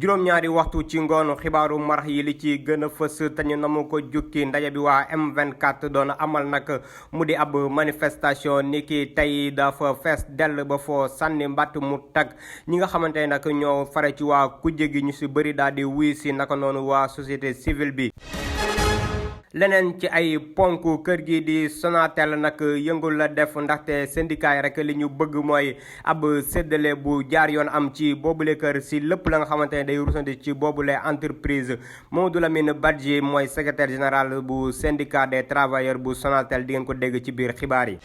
juróom-ñaari waxtu ci ngoonu xibaaru marax yi li ci gën a fës te ñu namu ko jukki ndaje bi waa M24 doon amal nag mu di ab manifestation ni ki tey dafa fees dell ba foo sànni mbatt mu tag ñi nga xamante ne nag ñoo fare ci waa kujje gi ñu si bëri daal di wuy si naka noonu waa société civile bi. leneen ci ay ponk kër gi di Sonatel nag yëngul la def ndaxte syndicat yi rek li ñu bëgg mooy ab séddale bu jaar yoon am ci boobule kër si lépp la nga xamante ne day rusandi ci boobule entreprise. Mamadou Lamine Badji mooy secrétaire général bu syndicat des travailleurs bu Sonatel di ngeen ko dégg ci biir xibaar yi.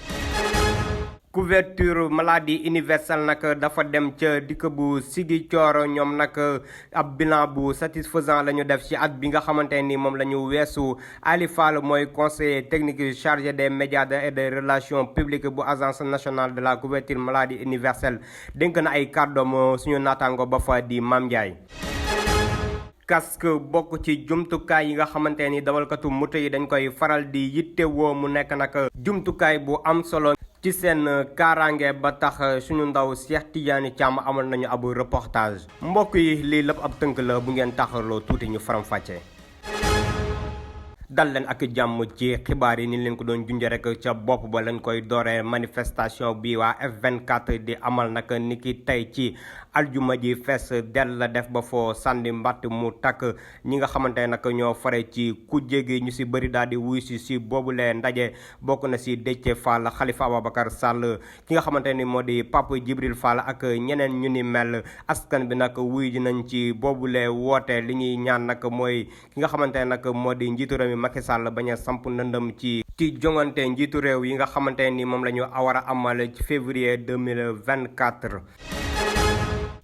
couverture maladie universelle nag dafa dem ca dikk bu Ziguinchor ñoom nag ab bilan bu satisfaisant la ñu def ci at bi nga xamante ni moom la ñu weesu. Ali Fall mooy conseiller technique chargé des médias et des relations publiques bu agence nationale de la couverture maladie universelle dénk na ay kàddoom suñu naataango ba fa di Mame Ndiaye. casque bokk ci jumtukaay yi nga xamante ni dawalkatu moto yi dañ koy faral di yittewoo mu nekk nag jumtukaay bu am solo ci seen kaaraange ba tax suñu ndaw Cheikh Tidiane Thiam amal nañu ab reportage. mbokk yi lii lépp ab tënk la bu ngeen taxarloo tuuti ñu faram-fàccee. dal leen ak jàmm ci xibaar yi ni leen ko doon junjee rek ca bopp ba leen koy dooree manifestation bi waa F24 di amal nag niki tey ci aljuma ji fees del la def ba foo sànni mbatt mu takk ñi nga xamante ne nag ñoo fare ci kujje gi ñu si bëri daal di wuy si boobule ndaje bokk na si Déthié Fall Khalifa Ababacar Sall ki nga xamante ni moo di Pape Djibril Fall ak ñeneen ñu ni mel askan bi nag wuy ji nañ ci boobule woote li ñuy ñaan nag mooy ki nga xamante ne nag moo di njiitu réew mi Macky Sall bañ a samp ndëndëm ci jongante njiitu réew yi nga xamante ni moom la ñu war a amal ci février 2024.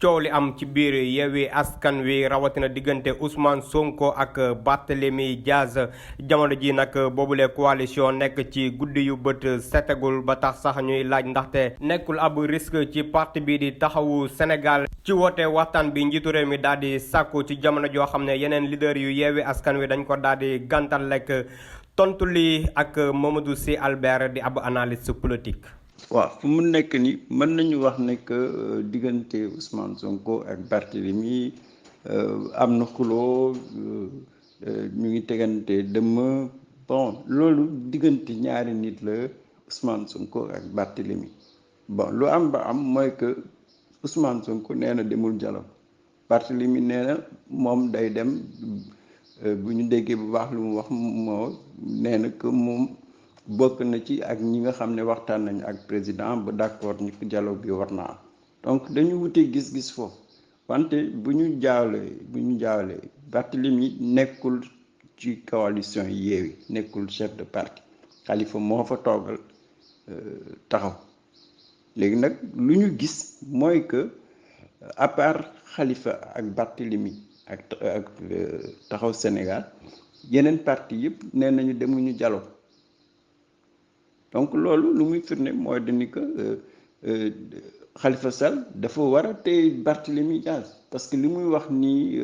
coow li am ci biir Yewwi Askan Wi rawatina diggante Ousmane Sonko ak Barthélémy Dias jamono ji nag boobule coalition nekk ci guddi yu bët setagul ba tax sax ñuy laaj ndaxte nekkul ab risque ci parti bi di taxawu Sénégal ci woote waxtaan bi njiitu réew mi daal di sàkku ci jamono joo xam ne yeneen leader yu Yewwi Askan Wi dañ ko daal di gàntal lekk tontu li ak Mamadou Sy Albert di ab analyste politique. waaw fu mu nekk ni mën nañu wax ne que diggante Ousmane Sonko ak Barthélémy am na xuloo ñu ngi tegante dëmm bon loolu diggante ñaari nit la Ousmane Sonko ak Barthélémy bon lu am ba am mooy que Ousmane Sonko nee na demul dialogue Barthélémy nee na moom day dem bu ñu déggee bu baax lu mu wax moo nee na que moom bokk na ci ak ñi nga xam ne waxtaan nañ ak président ba d'accord ñu ko dialogue bi war naa am donc dañu wutee gis-gis foofu wante bu ñu jaawlee Barthélémy nekkul ci coalition Yewwi nekkul chef de parti Khalifa moo fa toogal taxaw léegi nag lu ñu gis mooy que à part Khalifa ak Barthélémy ak taxaw Sénégal yeneen parti yëpp nee nañu demuñu dialogue donc loolu lu muy firnde mooy dañu que Khalifa Sall dafa war a téye Barthélémy Dias parce que li muy wax nii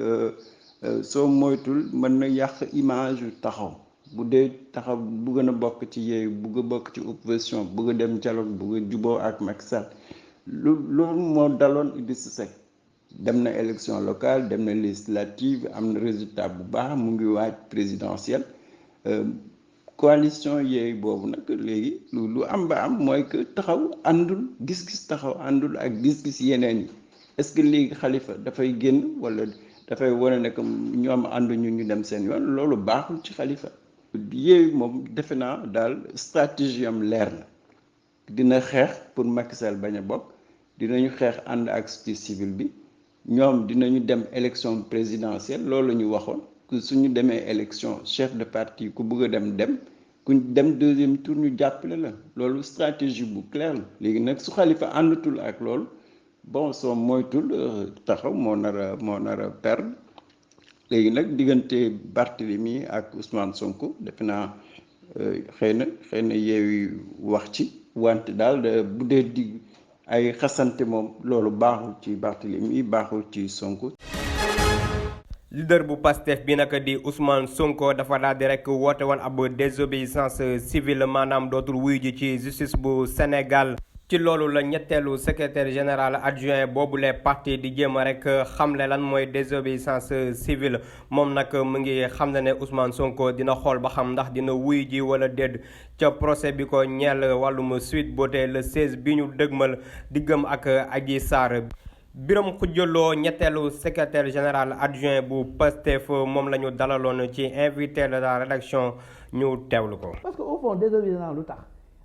soo moytul mën na yàq image yu taxaw bu dee taxaw bëgg na bokk ci Yewwi bëgg a bokk ci opposition bëgg a dem dialogue bëgg a juboo ak Macky Sall loolu moo daloon Idrissa Seck dem na élection locale dem na législative am na résultat bu baax mu ngi waaj présidentielle coalition Yewwi boobu nag léegi lu am ba am mooy que taxaw àndul gis-gis taxaw àndul ak gis-gis yeneen yi est-ce que léegi Khalifa dafay génn wala dafay wane ne que ñoom ànduñu ñu dem seen yoon loolu baaxul ci Khalifa. Yewwi moom defe naa daal stratégie am leer na dina xeex pour Macky Sall bañ a bokk dinañu xeex ànd ak société civile bi ñoom dinañu dem élection présidentielle loolu la ñu waxoon. suñu demee élection chef de parti ku bëgg a dem ku dem deuxième tour ñu jàppale la loolu stratégie bu clair la léegi nag su Khalifa àndatul ak loolu bon soo moytul taxaw moo nar a perdre léegi nag diggante Barthélémy ak Ousmane Sonko defe naa xëy na Yewwi wax ci wante daal bu dee digg ay xasante moom loolu baaxul ci Barthélémy baaxul ci Sonko. leader bu Pastef bi nag di Ousmane Sonko dafa daal di rek woote woon ab désobéissance civile maanaam dootul wuyu ji ci justice bu Sénégal ci loolu la ñetteelu secrétaire général adjoint boobule parti di jéem a rek xamle lan mooy désobéissance civile moom nag mu ngi xam ne Ousmane Sonko dina xool ba xam ndax dina wuy ji wala déet ca procès bi ko ñeel wàllum Sweet Beauté le 16 bi ñu dëgmal diggam ak Adji Sarr. Biram Khoudialo ñetteelu secrétaire général adjoint bu Pastef moom la ñu dalaloon ci invité de la rédaction ñu teewlu ko. parce que au fond désobéissance lu tax.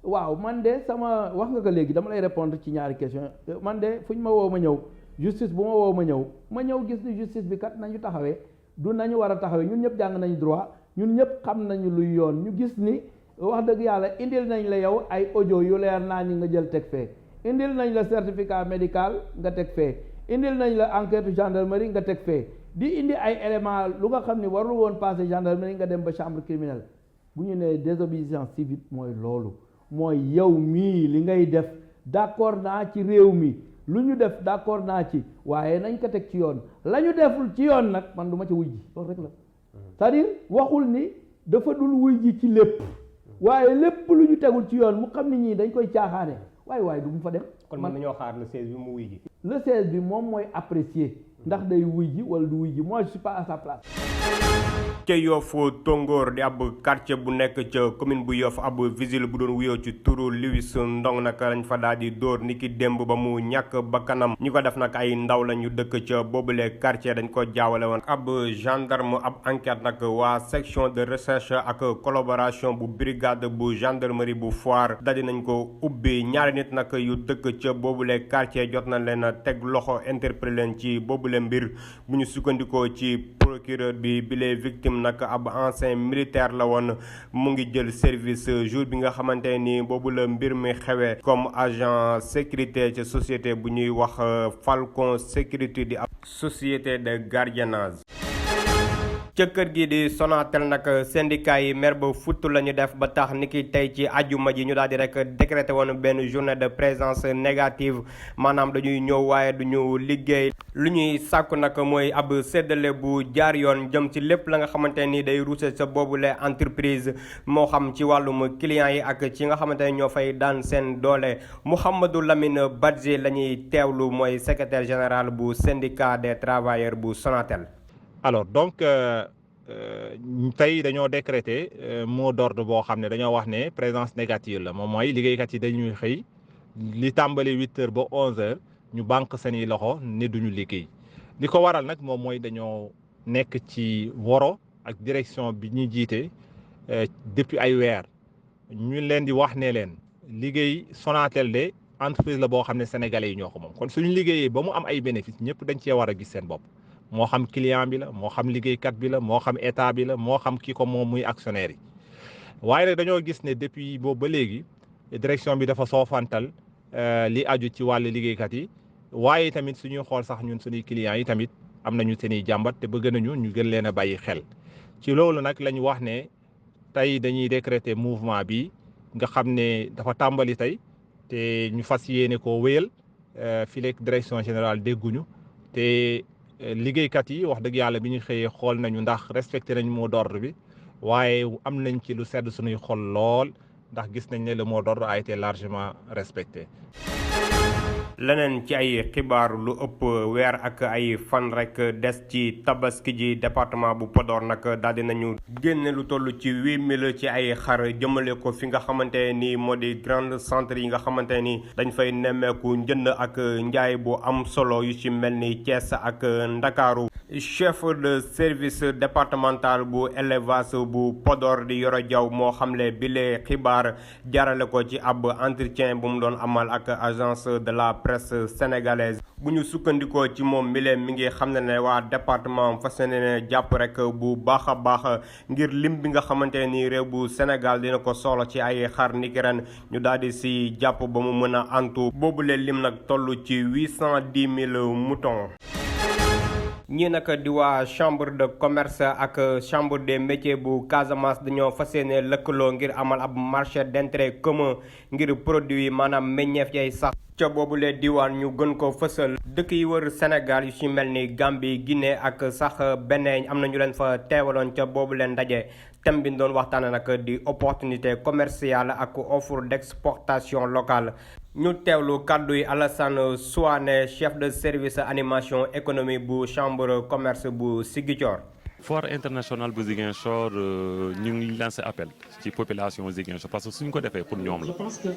waaw man de sama wax nga ko léegi dama lay répondre ci ñaari question man de fu ñu ma woo ma ñëw justice bu ma woo ma ñëw gis ni justice bi kat nañu taxawee du nañu war a taxawee ñun ñëpp jàng nañu droit ñun ñëpp xam nañu luy yoon ñu gis ni wax dëgg yàlla indil nañ la yow ay audio yu leer naa ñi nga jël teg fee indil nañ la certificat médical nga teg fee indil nañ la enquête gendarmerie nga teg fee di indi ay éléments lu nga xam ni warul woon passé gendarmerie nga dem ba chambre criminelle bu ñu nee désobéissance civile mooy loolu. mooy yow mii li ngay def d'accord naa ci réew mi lu ñu def d'accord naa ci waaye nañ ko teg ci yoon la ñu deful ci yoon nag man du ma ca wuy ji loolu rek la c'est-à-dire waxul ni dafa dul wuy ji ci lépp waaye lépp lu ñu tegul ci yoon mu xam ni ñii dañ koy caaxaane waaye du mu fa dem. kon mën nañoo xaar le 16 bi mu wuy ji. le 16 bi moom mooy apprécier ndax day wuy ji wala du wuy ji moi je suis pas à sa place. ca Yoff Tongoor di ab quartier bu nekk ca commune bu Yoff ab vigile bu doon wuyoo ci turu Louis Ndong nag lañ fa daal di dóor niki démb ba mu ñàkk bakkanam ñi ko def nag ay ndaw la ñu dëkk ca boobule quartier dañ ko jaawale woon ab gendarme ab enquête nag waa section de recherche ak collaboration bu brigade bu gendarmerie bu Foire daldi nañ ko ubbi ñaari nit nag yu dëkk ca boobule quartier jot na leen teg loxo interpellé leen ci boobule mbir bu ñu sukkandikoo ci procureur bi bile victime nag ab ancien militaire la woon mu ngi jël service jour bi nga xamante ni boobu la mbir mi xewee comme agent sécurité ci société bu ñuy wax Falcon Sécurité di ab société de gardiennage. ca kër gi di Sonatel nag syndicat yi mer ba futt la ñu def ba tax ni ki tey ci ajuma ji ñu daal di rek décrété woon benn journée de présence négative maanaam dañuy ñëw waaye duñu liggéey lu ñuy sàkku nag mooy ab séddale bu jaar yoon jëm ci lépp la nga xamante ni day ruuse sa boobule entreprise moo xam ci wàllum clients yi ak ci nga xamante ne ñoo fay daan seen doole Mouhamadou Lamine Badji la ñuy teewlu mooy secrétaire général bu syndicat des travailleurs bu Sonatel. alors donc tey dañoo décréter mot d'ordre boo xam ne dañoo wax ne présence négative la moom mooy liggéeykat yi dañuy xëy li tàmbali 8h ba 11h ñu banque seeni loxo ne duñu liggéey li ko waral nag moom mooy dañoo nekk ci woro ak direction bi ñuy jiite depuis ay weer ñu leen di wax ne leen liggéey Sonatel de entreprise la boo xam ne sénégalais yi ñoo ko moom kon suñu liggéeyee ba mu am ay bénéfice ñëpp dañ cee war a gis seen bopp moo xam client bi la moo xam liggéeykat bi la moo xam état bi la moo xam kii ko moom muy actionnaire yi waaye nag dañoo gis ne depuis boobu ba léegi direction bi dafa soofantal li aju ci wàllu liggéeykat yi waaye tamit suñuy xool sax ñun suñuy clients yi tamit am nañu seen i jàmbat te bëgg nañu ñu gën leen a bàyyi xel ci loolu nag la ñu wax ne tey dañuy décréter mouvement bi nga xam ne dafa tàmbali tey te ñu fas yéene koo wéyal fii léegi direction générale dégguñu te liggéeykat yi wax dëgg yàlla bi ñu xëyee xool nañu ndax respecté nañ mot d'ordre bi waaye am nañ ci lu sedd suñuy xol lool ndax gis nañ ne le mot d'ordre a été largement respecté. leneen ci ay xibaar lu ëpp weer ak ay fan rek des ci tabaski ji département bu Podor nag daal di nañu génne lu toll ci 8000 ci ay xar jëmale ko fi nga xamante ni moo di grande centre yi nga xamante ni dañ fay nemmeeku njënd ak njaay bu am solo yu ci mel ni Thiès ak Ndakaaru chef de service départemental bu élevage bu Podor di Yoro Diaw moo xamle bile xibaar jaarale ko ci ab entretien bu mu doon amal ak agence de la presse sénégalaise bu ñu sukkandikoo ci moom mile mi ngi xam ne waa département fas yéene jàpp rek bu baax a baax ngir lim bi nga xamante ni réew bu Sénégal dina ko soxla ci ay xar niki ren ñu daal di si jàpp ba mu mën a antu boobule lim nag toll ci 810 000 moutons. ñii nag di waa chambre de commerce ak chambre des métiers bu Casamance dañoo fas yéene lëkkaloo ngir amal ab marché d'intérêt commun ngir produit maanaam meññeef yay sax ca boobule diwaan ñu gën ko fësal dëkk yi wër Sénégal yu ci mel ni Gambie Guinée ak sax Benin am na ñu leen fa teewaloon ca boobule ndaje thème bi ñu doon waxtaane nag di opportunité commerciale ak offre d'exportation locale ñu teewlu kàddu yi Alassane Souane chef de service animation économie bu chambre commerce bu Ziguinchor. foire internationale bu Ziguinchor ñu ngi lancé appel ci population Ziguinchor parce que suñ ko defee pour ñoom la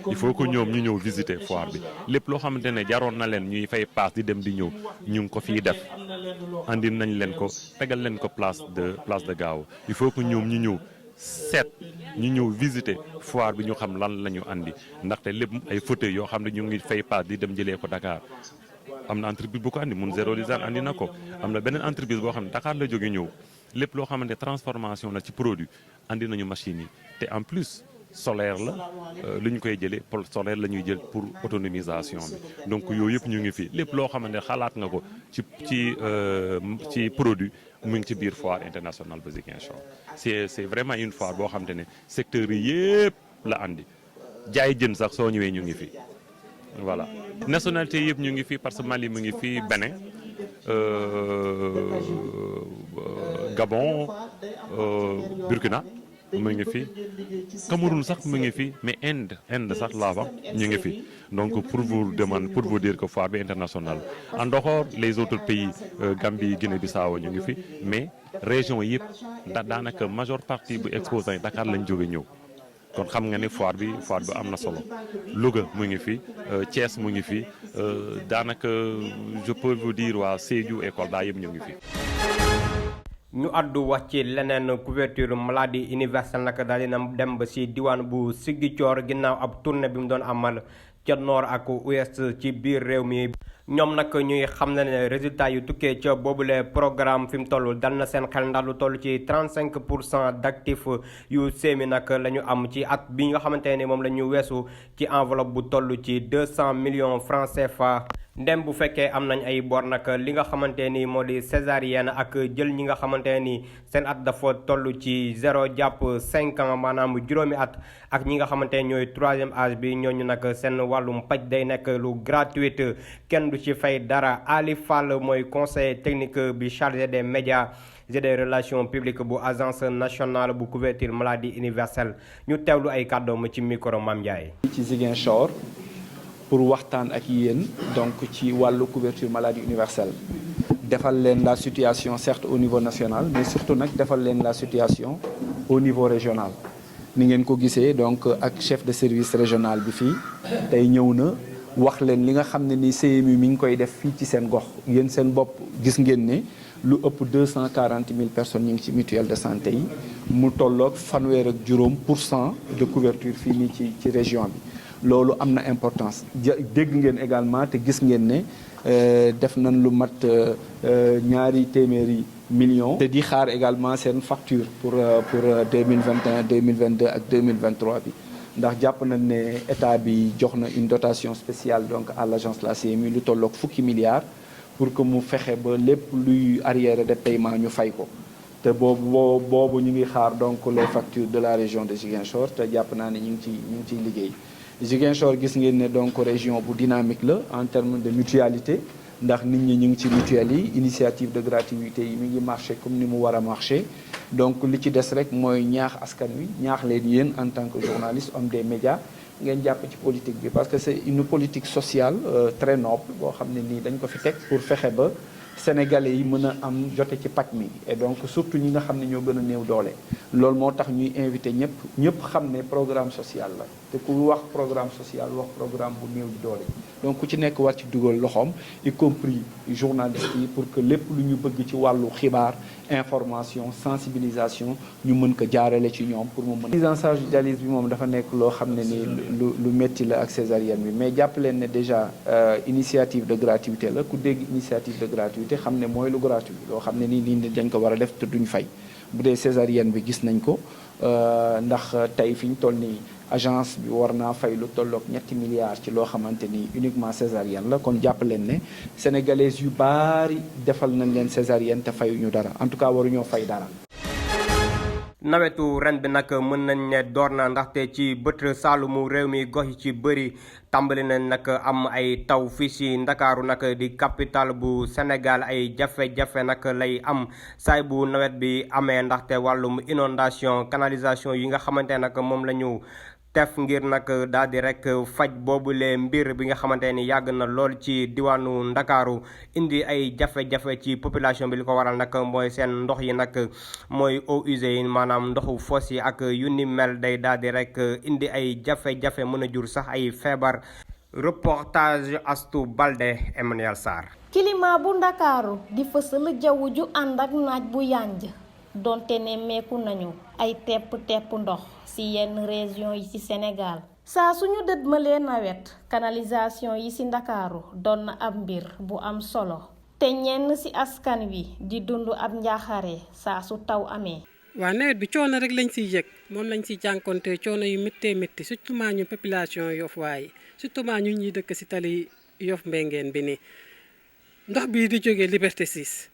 il faut que ñoom ñu ñëw visiter foire bi lépp loo xamante ne jaroon na leen ñuy fay paas di dem di ñëw ñu ngi ko fii def andi nañ leen ko tegal leen ko place de Gao il faut que ñoom ñu ñëw seet ñu ñëw visiter foire bi ñu xam lan la ñu andi ndaxte lépp ay fauteuils yoo xam ne ñu ngi fay paas di dem jëlee ko Dakar. am na entreprise bu ko andi mun zéro design andi na ko am na beneen entreprise boo xam ne Dakar la jóge ñëw lépp loo xamante transformation la ci produit andi nañu machines yi te en plus solaire la lu ñu koy jëlee pour solaire la ñuy jël pour autonomisation bi donc yooyu yëpp ñu ngi fi lépp loo xamante xalaat nga ko ci produit mu ngi ci biir foire internationale bu Ziguinchor c'est vraiment une foire boo xamante ne secteur yi yëpp la andi jaay jën sax soo ñëwee ñu ngi fi voilà nationalité yëpp ñu ngi fi parce que Mali mu ngi fi Bénin Gabon Burkina mu ngi fi Cameroun sax mu ngi fi mais Inde sax laa ñu ngi fi donc pour vous dire que foire bi internationale en dehors les autres pays Gambie Guinée-Bissau ñu ngi fi mais région yëpp daanaka majeure partie bu exposants yi Dakar lañ jóge ñëw kon xam nga ni foire bi am na solo Louga mu ngi fi Thiès mu ngi fi daanaka je peux vous dire waa Sédhiou et Kolda yëpp ñu ngi fi. ñu àddu wax ci leneen couverture maladie universelle nag daal dina dem ba si diwaan bu Ziguinchor ginnaaw ab tournée bi mu doon amal ca nord ak ouest ci biir réew mi. ñoom nag ñuy xam ne résultat yu tukkee ca boobule programme fi mu toll dal na seen xel ndax lu toll ci 35% d'actifs yu séemi nag la ñu am ci at bi nga xamante ne moom la ñu weesu ci enveloppe bu toll ci 200 millions francs CFA. ndem bu fekkee am nañ ay bor nag li nga xamante ni moo di césarienne ak jël ñi nga xamante ni seen at dafa toll ci 0 jàpp 5 ans maanaam juróomi at ak ñi nga xamante ne ñooy 3e âge bi ñooñu nag seen wàllum paj day nekk lu gratuite kenn du ci fay dara. Ali Fall mooy conseiller technique bi chargé des médias et des relations publiques bu agence nationale bu couverture maladie universelle ñu teewlu ay kàddoom ci micro Mame Ndiaye. ci Ziguinchor pour waxtaan ak yéen donc ci wàllu couverture maladie universelle defal leen la situation certes au niveau national mais surtout nag defal leen la situation au niveau régional ni ngeen ko gisee donc ak chef de service régional bi fii tey ñëw na wax leen li nga xam ne ni CMU mi ngi koy def fii ci seen gox yéen seen bopp gis ngeen ne lu ëpp 240 000 personnes ñu ngi ci mutuelle de santé yi mu tolloog fanweer ak juróom% de couverture fii nii ci région bi loolu am na importance dégg ngeen également te gis ngeen ne def nañ lu mat ñaari téeméeri millions te di xaar également seen facture pour 2021 2022 ak 2023 bi ndax jàpp nañ ne état bi jox na une dotation spéciale donc à l'agence la CMU lu tolloog fukki milliards pour que mu fexe ba lépp luy arriéré de paiement ñu fay ko te boobu ñu ngi xaar donc les factures de la région de Ziguinchor te jàpp naa ne ñu ngi ciy liggéey Ziguinchor gis ngeen ne donc région bu dynamique la en termes de mutualité ndax nit ñi ñu ngi ci mutuelle yi initiative de gratuité yi mi ngi marché comme ni mu war a marché donc li ci des rek mooy ñaax askan wi ñaax leen yéen en tant que journaliste homme des médias ngeen jàpp ci politique bi parce que c'est une politique sociale très noble boo xam ne nii dañ ko fi teg pour fexe ba sénégalais yi mën a am jote ci paj mi et donc surtout ñi nga xam ne ñoo gën a néew doole loolu moo tax ñuy invité ñëpp xam ne programme social la te ku wax programme social wax programme bu néew di doole donc ku ci nekk war ci dugal loxoom y compris journalistes yi pour que lépp lu ñu bëgg ci wàllu xibaar information sensibilisation ñu mën ko jaarale ci ñoom pour mu mën prise en charge dialyse bi moom dafa nekk loo xam ne ni lu métti la ak césarienne bi mais jàpp leen ne déjà initiative de gratuité la ku dégg initiative de gratuité xam ne mooy lu gratuit loo xam ne nii lii dañ ko war a def te duñ fay bu dee césarienne bi gis nañ ko ndax tey fi ñu toll nii agence bi war naa fay lu tolloog 3 milliards ci loo xamante ni uniquement césarienne la kon jàpp leen ne sénégalaises yu baari defal nañ leen césarienne te fayuñu dara en tout cas waruñoo fay dara. nawetu ren bi nag mën nañ ne door na ndaxte ci bët saalumu réew mi gox yi ci bëri tàmbali nañ nag am ay taw fii si Ndakaaru nag di capitale bu Sénégal ay jafe-jafe nag lay am saay bu nawet bi amee ndaxte wàllum inondation canalisation yi nga xamante nag moom la ñu def ngir nag daal di rek faj boobule mbir bi nga xamante ni yàgg na lool ci diwaanu Ndakaaru indi ay jafe-jafe ci population bi li ko waral nag mooy seen ndox yi nag mooy eaux usées yi maanaam ndoxu foos yi ak yu ni mel day daal di rek indi ay jafe-jafe mën a jur sax ay feebar. Reportage Astou Balde Emmanuel Sarr. climat bu Ndakaaru di fësal jaww ju ànd ak naaj bu yànj donte ne meeku nañu ay tepp ndox ci yenn région yi ci Sénégal saa suñu dëdmalee nawet canalisation yi ci Ndakaaru doon na ab mbir bu am solo te ñenn ci askan wi di dund ab njaaxare saa su taw amee. waaw nawet bi coono rek lañ ciy yëg moom lañ ciy jànkonte coono yu métti surtout maa ñu population Yoff waaye surtout maa ñu ñuy dëkk ci tali Yoff Mbengeen bi nii ndox bii di jógee Liberté 6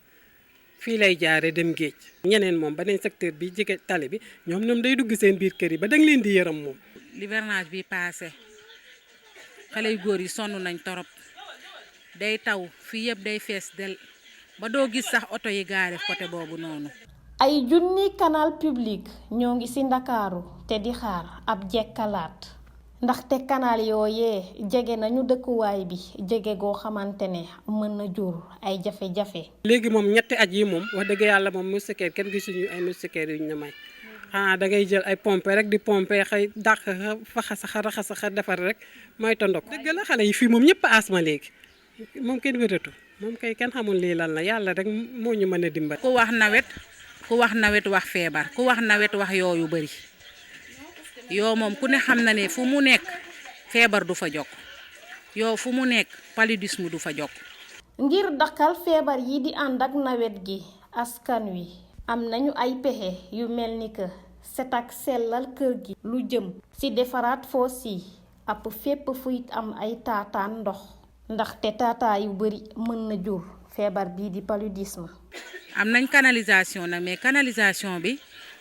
fii lay jaare dem géej ñeneen moom beneen secteur bi jege tali bi ñoom day dugg seen biir kër yi ba danga leen di yërëm moom. l'hivernage bi passé xale yu góor yi sonn nañ torop day taw fii yëpp day fees del ba doo gis sax oto yi gaare côté boobu noonu. ay junni canal public ñoo ngi ci Ndakaaru te di xaar ab jekkalaat ndaxte canal yooyee jege nañu dëkkuwaay bi jege goo xamante ne mën na jur ay jafe-jafe. léegi moom ñetti at yi moom wax dëgg yàlla moom moustiquaire kenn gisuñu ay moustiquaire yu ñu may xanaa da ngay jël ay pompe rek di pompe xëy dàq faxasaxa raxasaxa defar rek mooy tondok dëgg la xale yi fii moom ñëpp asma léegi moom kenn wératu moom kay kenn xamul lii lan la yàlla rek moo ñu mën a dimbal. ku wax nawet wax feebar ku wax nawet wax yooyu bari yoo moom ku ne xam na ne fu mu nekk feebar du fa jokk yoo fu mu nekk paludisme du fa jokk. ngir dakkal feebar yi di ànd ak nawet gi askan wi am nañu ay pexe yu mel ni que set ak sellal kër gi lu jëm ci defaraat foos yi ab fépp fuy am ay taataan ndox ndaxte taataa yu bari mën na jur feebar bii di paludisme. am nañ canalisation nag mais canalisation bi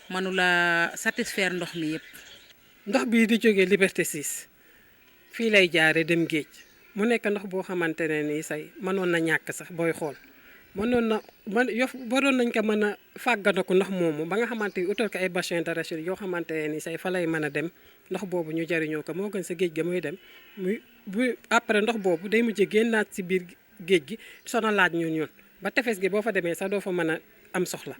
mënula satisfaire ndox mi yépp. ndox bii di jógee Liberté 6 fii lay jaare dem géej mu nekk ndox boo xamante ne nii say mënoon na ñàkk sax booy xool Yoff waroon nañ ko mën a fàgganaku ndox moomu ba nga xamante ni utal ko ay bassin d'arachide yoo xamante ne nii say fa lay mën a dem ndox boobu ñu jariñoo ko moo gën sa géej ga muy dem bu après ndox boobu day mujj génnaat ci biir géej gi sonalaat ñun ba tefes gi boo fa demee sax doo fa mën a am soxla.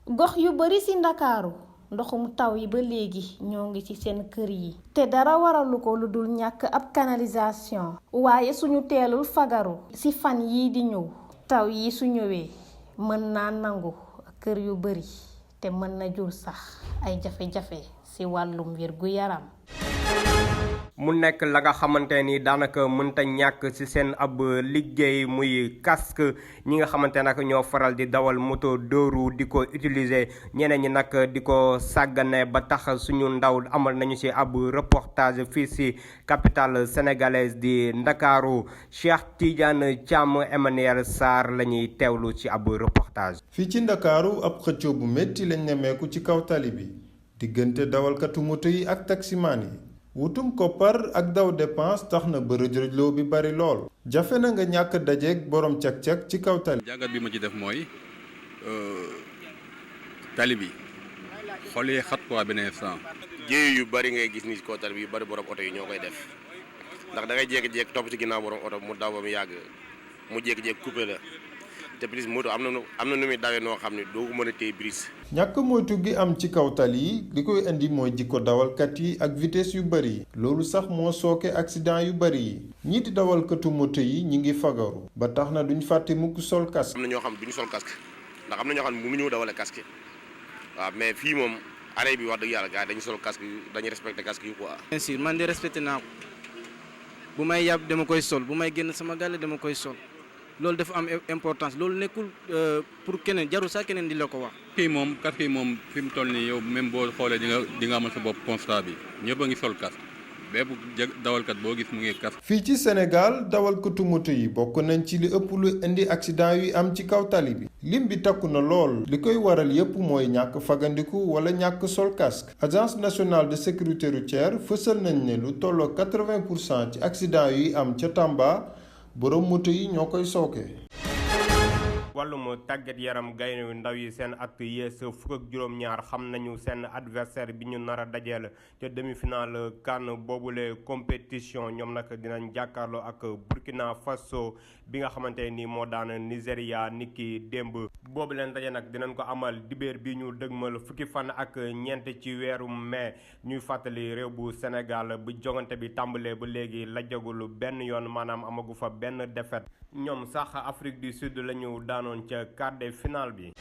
gox yu bari ci Ndakaaru ndoxum taw yi ba léegi ñoo ngi ci seen kër yi te dara waralu ko lu dul ñàkk ab canalisation waaye suñu teelul fagaru ci fan yii di ñëw taw yi su ñëwee mën naa nangu kër yu bari te mën na jur sax ay jafe-jafe ci wàllum wér gu yaram. mu nekk la nga xamante ni daanaka mënta ñàkk ci seen ab liggéey muy casque ñi nga xamante nag ñoo faral di dawal moto deux roues di ko utiliser ñeneen ñi nag di ko sàggane ba tax suñu ndaw amal nañu ci ab reportage fii ci capitale sénégalaise di Ndakaaru Cheikh Tidiane Thiam Emmanuel Sarr la ñuy teewlu ci ab reportage. fii ci Ndakaaru ab xëccoo bu métti lañ nemmeeku ci kaw tali bi diggante dawalkatu moto yi ak taximaan yi. wutum koppar ak daw dépense tax na ba rëj-rëjloo bi bari lool. jafe na nga ñàkk dajeeg borom cag-cag ci kaw tali. jàngat bi ma ci def mooy tali bi xool yi xat quoi beneen instant. jéey yu bari ngay gis ni ci kaw tali bi yu bari borom oto yi ñoo koy def ndax da ngay jékki-jékki topp ci ginnaaw borom oto mu daw ba mu yàgg mu jékki-jékki coupé la te prise moto am na nu muy dawee noo xam ne doo ko mën a téye brise. ñàkk moytu gi am ci kaw tali yi li koy indi mooy jikko dawalkat yi ak vitesse yu bari yi loolu sax moo sooke accident yu bari yi ñii di dawalkatu moto yi ñi ngi fagaru ba tax na duñ fàtte mukk sol casque. am na ñoo xam duñu sol casque ndax am na ñoo xam ne mënuñu dawale casque waaw mais fii moom arrêt bi wax dëgg yàlla gars yi dañu sol casque dañuy respecté casque yi quoi. bien sûr man de respecté naa ko bu may yàbb dama koy sol bu may génn sama gàlle dama koy sol. loolu dafa am importance loolu nekkul pour keneen jarul sax keneen di la ko wax. casque yi moom fi mu toll nii yow même boo xoolee di nga amal sa bopp constat bi ñëpp a ngi sol casque bépp dawalkat boo gis mu ngi kas. fii ci Sénégal dawalkatu moto yi bokk nañ ci li ëpp lu indi accident yu am ci kaw tali bi lim bi takku na lool li koy waral yépp mooy ñàkk fagandiku wala ñàkk sol casque agence nationale de sécurité routière fësal nañ ne lu tolloo 80% ci accident yuy am ca Tamba borom moto yi ñoo koy sooke. wàllum tàggat yaram gaynde ndaw yi seen at yées fukk ak juróom-ñaar xam nañu seen adversaire bi ñu nar a dajeel te demi-finale CAN boobule compétition ñoom nag dinañ jàkkaarloo ak Burkina Faso bi nga xamante ni moo daan Nigéria niki démb boobu leen daje nag dinañ ko amal dibéer bi ñu dëgmal fukki fan ak ñeent ci weeru mai ñuy fàttali réew bu Sénégal bu jongante bi tàmbalee ba léegi lajjagul benn yoon maanaam amagu fa benn défaite ñoom sax Afrique du Sud lañu daanoon ca quart de finale bi